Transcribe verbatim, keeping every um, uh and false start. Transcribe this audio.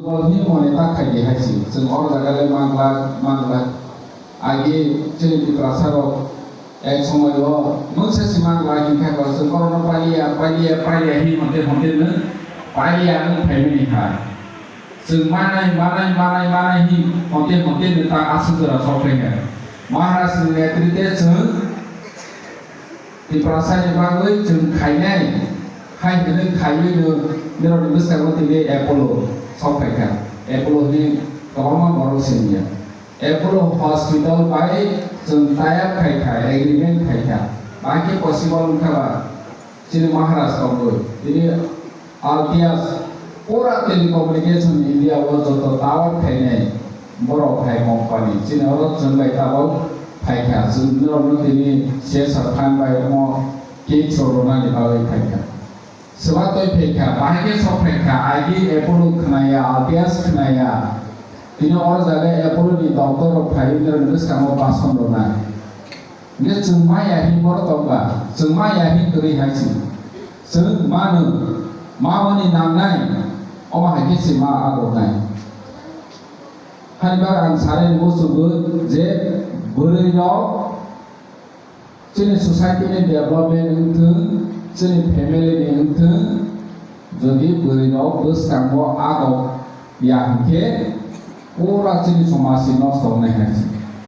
Himoni ta khaidi hai si, chwng oro jaga le mangla, mangla. Agi chini Tiprasa rok ek somoi o mungsa si mangla hinkha ko chwng oro no paliya, paliya, paliya hi honte honte no paliya ang phaimani kha. Chwng manai, manai, manai, manai hi honte honte no ta aswk jora sok phai kha. Maharaj ni netrite chwng Tiprasa ni bagwi chwng khainai, hai hwnwi khaiwi no nirok ni bwskango tini Apollo sok phaikha. Apollo hwnwi kwbangma borok siniya. Apollo hospital bai chwng tie up khaikha, agreement khaikha. Bahai khe possible wngkha ba chini Maharaj tongwi. Tini Altius pura telecommunication India o joto tower khainai borok hai company. Chini oro chwng bai tabok phaikha. Chwng norokno tini C S R fund bai omo cake rok rwnani bagwi phaikha. Swbatwi phaikha, bahai khe sok phaikha, agi Apollo khnaya, Altius khnaya. Tini oro jaga Apollo ni doctor rok phaiwi norokni bwskango bason rwnai. Hingke chwng maya hin borok tongba, chwng maya hin kwrwi hai se. Chwng mano, mamani nangnai, omo hai khe se ma agonai. Hani bagwi ang sanani muchungo je bwrwi rok chini society ni development wngthwng, chini family ni wngthwng, jodi bwrwi rok bwskango ago ya hingke pura chini somaj si nosto wngnai hai se.